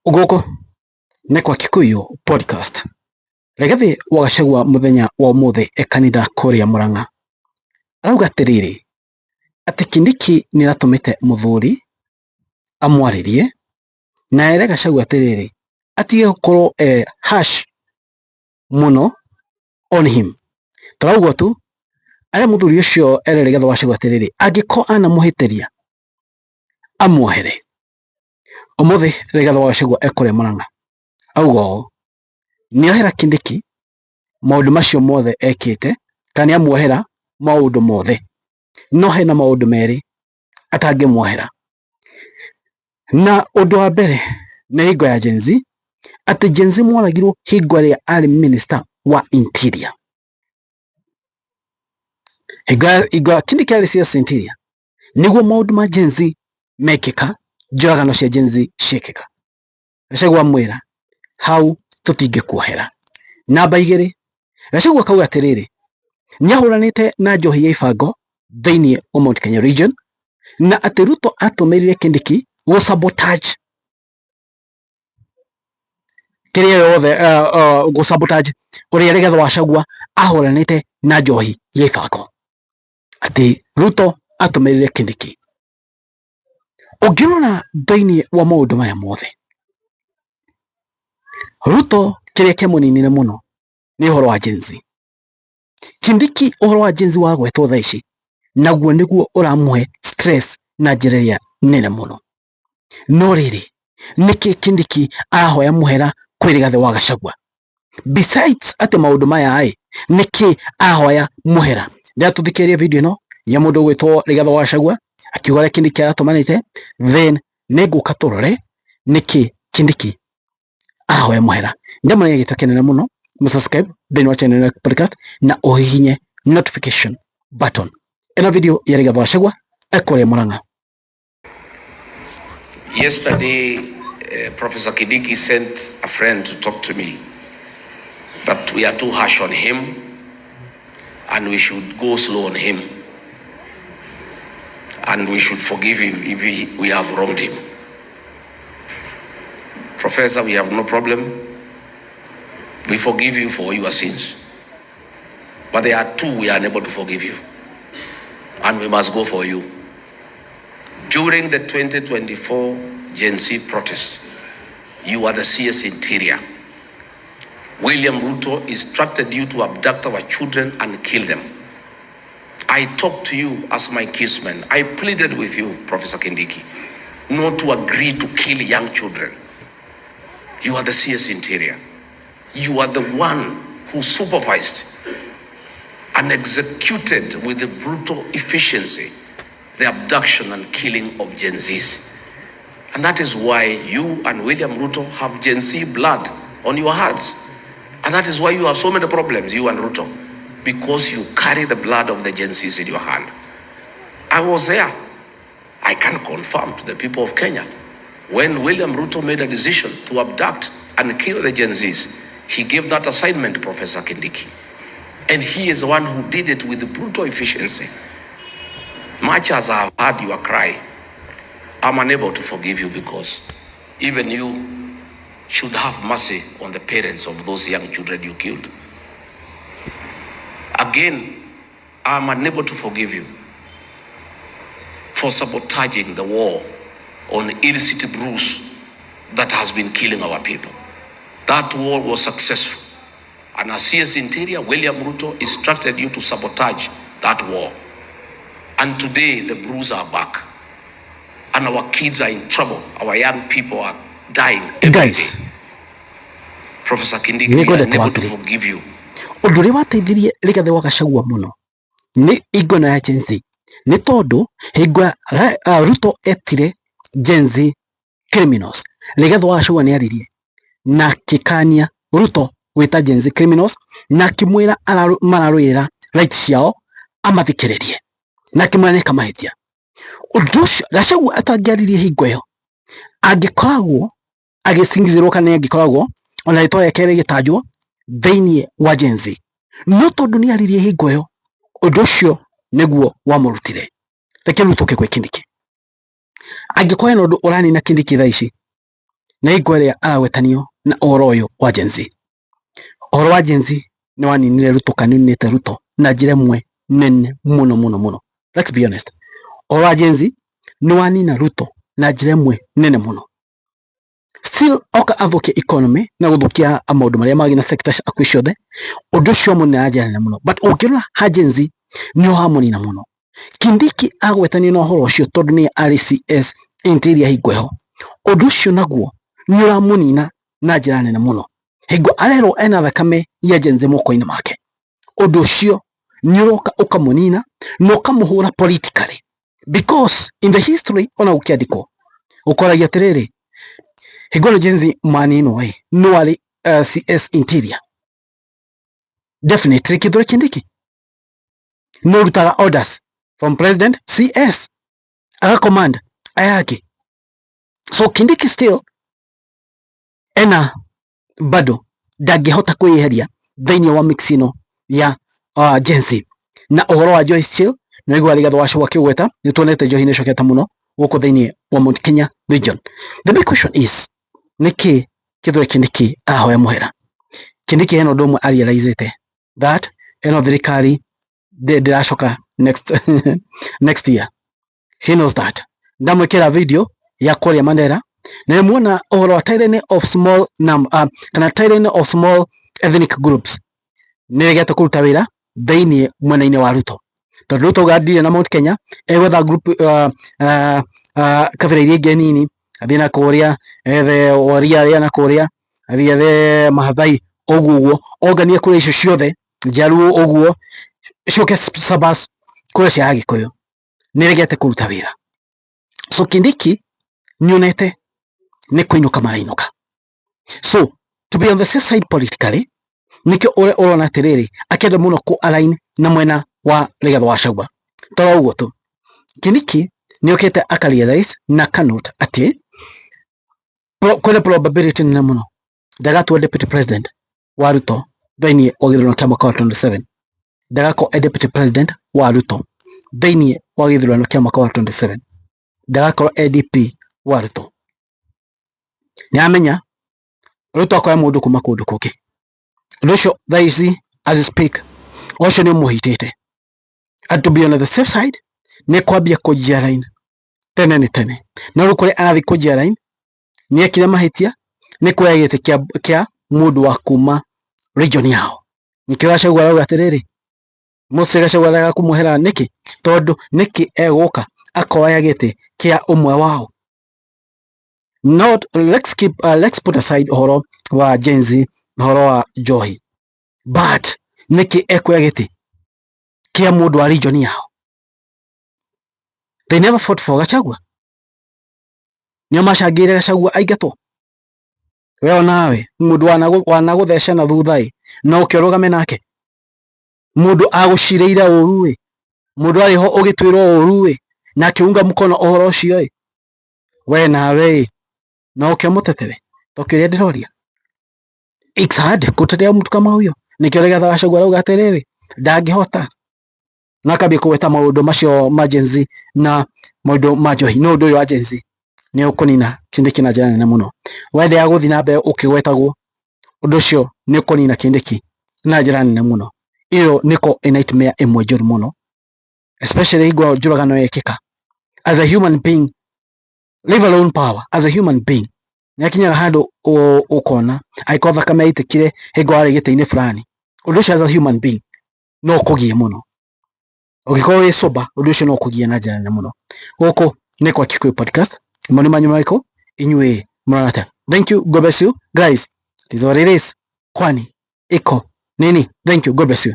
Gũkũ nĩ kwa Kikuyu Podcast. Rigathĩ wa Gachagua mũthenya wa ũmũthĩ e kanitha kũrĩa Murang'a arauga atĩrĩrĩ, atĩ Kindiki nĩ aratũmĩte mũthuri amwarĩrie na ere Gachagua atĩrĩrĩ, atige gũkorwo e harsh mũno on him. Tũrauga tu arĩa mũthuri ũcio ere Rigathĩ wa Gachagua atĩrĩrĩ, angĩkorwo anamũhĩtĩria amuohere. Ũmũthĩ Rigathĩ wa Gachagua e kũrĩa Murang'a auga ũũ, nĩohera Kindiki maũndũ macio mothe ekĩte kana nĩamuohera maũndũ mothe, no hena maũndũ merĩ atangĩmuohera. Na ũndũ wa mbere nĩ hingo ya Gen Z, atĩ Gen Z moragirwo hingo ĩrĩa arĩ minister wa interior. Hingo ya Kindiki arĩ CS interior nĩguo maũndũ ma Gen Z mekĩka, njũragano cia Gen Z ciekĩka. Gachagua amwĩra hau tũtingĩkuohera. Namba igĩrĩ, Gachagua akauga atĩrĩrĩ, nĩahũranĩte na njohi ya ibango thĩinĩ wa Mount Kenya region na atĩ Ruto atũmĩrire Kindiki gũ sabotage kĩrĩa yothe gũ sabotage ũrĩa Rigathĩ wa Gachagua ahũranĩte na njohi ya ibango, atĩ Ruto atũmĩrire Kindiki. Ũngĩrora thĩinĩ wa maũndũ maya mothe, Ruto kĩrĩa kĩamũninire mũno nĩ ũhoro wa Gen Z. Kindiki ũhoro wa Gen Z wagwetwo thaa ici naguo nĩguo ũramũhe stress na njĩra ĩrĩa nene mũno. No rĩrĩ, nĩkĩ Kindiki arahoya mũhera kwĩ Rigathĩ wa Gachagua? Besides atĩ maũndũ maya ĩ, nĩkĩ arahoya mũhera? Rĩrĩa tũthikĩrĩrie video ĩno ya mũndũ ũgwĩtwo Rigathĩ wa Gachagua akiuga ũrĩa Kindiki aratũmanĩte, then nĩngũka tũrore nĩkĩ Kindiki arahoya mũhera. Ndamũrĩa gĩtũ kĩnene mũno, mũsubscribe thĩinĩ wa channel ya podcast na ũhihinye notification button. Ĩno video ya Rigathĩ wa Gachagua ekũrĩa Murang'a. Yesterday, Professor Kindiki sent a friend to talk to me that we are too harsh on him and we should go slow on him and we should forgive him if we have wronged him. Professor, we have no problem. We forgive you for your sins. But there are two we are unable to forgive you, and we must go for you. During the 2024 Gen Z protest, you are the CS Interior. William Ruto instructed you to abduct our children and kill them. I talked to you as my kinsman. I pleaded with you, Professor Kindiki, not to agree to kill young children. You are the CS Interior. You are the one who supervised and executed with the brutal efficiency the abduction and killing of Gen Zs. And that is why you and William Ruto have Gen Z blood on your hearts. And that is why you have so many problems, you and Ruto, because you carry the blood of the Gen Zs in your hand. I was there. I can confirm to the people of Kenya. When William Ruto made a decision to abduct and kill the Gen Zs, he gave that assignment to Professor Kindiki. And he is the one who did it with brutal efficiency. Much as I have heard your cry, I'm unable to forgive you because even you should have mercy on the parents of those young children you killed. Again, I'm unable to forgive you for sabotaging the war on illicit brews that has been killing our people. That war was successful. And as CS Interior, William Ruto instructed you to sabotage that war. And today, the brews are back. And our kids are in trouble. Our young people are dying every Guys, day. Professor Kindiki, we are nĩngwenda unable to twambire forgive you. Ũndũ ũrĩa wateithirie Rigathĩ wa Gachagua mũno nĩ hingo ĩno ya Gen Z, nĩ tondũ hingo ya Ruto etire Gen Z criminals, Rigathĩ wa Gachagua nĩ aririe na akĩkania Ruto gwĩta Gen Z criminals na akĩmwĩra mararũĩrĩra right ciao amathikĩrĩrie na akĩmwĩra nĩeka mahĩtia. Ũndũ ũcio Gachagua atangĩaririe hingo ĩyo, angĩkoragwo agĩcingizĩrwo kana angĩkoragwo ona rĩtwa rĩake rĩgĩtanjwo thĩinĩ wa Gen Z, no tondũ nĩ aririe hingo ĩyo, ũndũ ũcio nĩguo wamũrutire. Reke rĩu tũke gwĩ Kindiki. Angĩkorwo hena ũndũ ũranina Kindiki thaa ici Na hingo ĩrĩa aragwetanio na ũhoro ũyũ wa Gen Z. Ũhoro wa Gen Z nĩ waninire Ruto kana nĩ ũninĩte Ruto na njĩra ĩmwe nene mũno mũno mũno. Let's be honest. Ũhoro wa Gen Z nĩ wanina Ruto na njĩra ĩmwe nene mũno. Still oka athũkia economy na gũthũkia maũndũ marĩa mangĩ na sector akuĩ ciothe, ũndũ ũcio mũnene na njĩra nene mũno. But ũngĩrora ha Gen Z nĩ ũramũnina mũno. Kindiki agwetanio na ũhoro ũcio tondũ nĩ arĩ CS Interior hingo ĩyo. Ũndũ ũcio naguo nĩ ũramũnina na njĩra nene mũno. Hingo arerwo ena thakame ya Gen Z moko-inĩ make. Ũndũ ũcio nĩ ũroka ũkamũnina na ũkamũhũra politically. Because in the history ona gũkĩandĩkwo ũkoragia atĩrĩrĩ, hingo ĩno Gen Z maninwo ĩ no arĩ CS Interior. Definitely Kithure Kindiki no rutaga orders from President CS aga command aya angĩ. So Kindiki still ena bado ndangĩhota kwĩyeheria thĩinĩ wa mix ĩno ya Gen Z. Na ũhoro wa Joyce still nĩ waigua Rigathĩ wa Gachagua akĩgweta, nĩ tuonete njohi nĩ ĩcokete mũno gũkũ thĩinĩ wa Mount Kenya region. The big question is, nĩkĩ Kithure Kindiki arahoya mũhera? Kindiki hena ũndũ ũmwe arealizĩte that ĩno thirikari ndĩracoka next next year. He knows that. Ndamwĩkĩra video ya kũrĩa Mandera na nĩmuona ũhoro wa tyranny of small number, kana tyranny of small ethnic groups nĩ ĩregete kũruta wĩra thĩinĩ mwena-inĩ wa Ruto, tondũ Ruto auga ndirĩ na Mount Kenya, egwetha group kabira iria ingĩ nini, athiĩ na kũrĩa ethe Waria arĩa na kũrĩa, athiĩ ethe Maathai ũguo ũguo, onganie kũrĩa icio ciothe, Jaluo ũguo, ciũke Sabas kũrĩa cia Agĩkũyũ, nĩ ĩregete kũruta wĩra. So Kindiki nĩonete nĩ kũinũka marainũka. So to be on the safe side politically, nikio ũrona atĩrĩrĩ akĩenda mũno kũ align na mwena wa Rigathĩ wa Gachagua. To ũguo tu, Kindiki nĩokĩte aka realize na kanote atĩ kwĩna probability nene mũno ndagatua deputy president wa Ruto thĩinĩ wa gĩthurano kĩa mwaka wa 27, ndagakorwo e deputy president wa Ruto thĩinĩ wa gĩthurano kĩa mwaka wa 27, ndagakorwo e DP wa Ruto. Nĩamenya Ruto akoya mũndũ kuma kũndũ kũngĩ. Ũndũ ũcio thaa ici as we speak ũcio nĩ ũmũhitĩte. And to be on the safe side nĩ kwambia kũnjia line tene nĩ tene. No rĩu kũrĩa arathiĩ kũnjia line nĩ ekire mahĩtia nĩ kuoya gĩtĩ kĩa mũndũ wa kuma region yao. Nĩkĩo Gachagua arauga atĩrĩrĩ, Moses Gachagua arega kũmũhera nĩkĩ? Tondũ nĩkĩ egũka akoya gĩtĩ kĩa ũmwe wao. Not let's keep let's put aside ũhoro wa Gen Z na ũhoro wa njohi, but nĩkĩ ekuoya gĩtĩ kĩa mũndũ wa region yao? They never fought for Gachagua. Nĩo macangĩire Gachagua aingatwo. We onawe mũndũ wanagũtheca na thutha ĩ no ũke ũrũgame nake, mũndũ agũcirĩire ũru ĩ, mũndũ arĩ ho ũgĩtuĩrwo ũru ĩ, na akĩunga mkono ũhoro ũcio ĩ, we nawe ĩ no ũke ũmũtetere? To kĩũria ndĩroria. It's hard kutetea mtu kama huyo. Nĩkĩo Rigathĩ wa Gachagua arauga atĩrĩrĩ ndangĩhota, na akambia kũgweta maũndũ macio ma Gen Z na maũndũ ma njohi. No ũndũ ũyũ wa Gen Z nĩ ũkũnina Kindiki na njĩra nene mũno. Wenderea gũthiĩ na mbere ũkĩgwetagwo, ũndũ ũcio nĩ ũkũnina Kindiki na njĩra nene mũno. Ĩyo nĩko ĩ nightmare ĩmwe njũru mũno, especially hingo njũragano yekĩka. As a human being, leave alone power, as a human being nĩ akinyaga handũ ũkona angĩkorwo thakame yaitĩkire hingo warĩ gĩtĩ-inĩ fulani, ũndũ ũcio as a human being no ũkũgie mũno. Ũngĩkorwo wĩ sober, ũndũ ũcio no ũkũgie na njĩra nene mũno. Gũkũ nĩ kwa Kikuyu Podcast. Mawoni manyu marĩkũ? Inyuĩ mũrona atĩa? Thank you, God bless you guys. It is what it is. Kwani iko nini? Thank you, God bless you.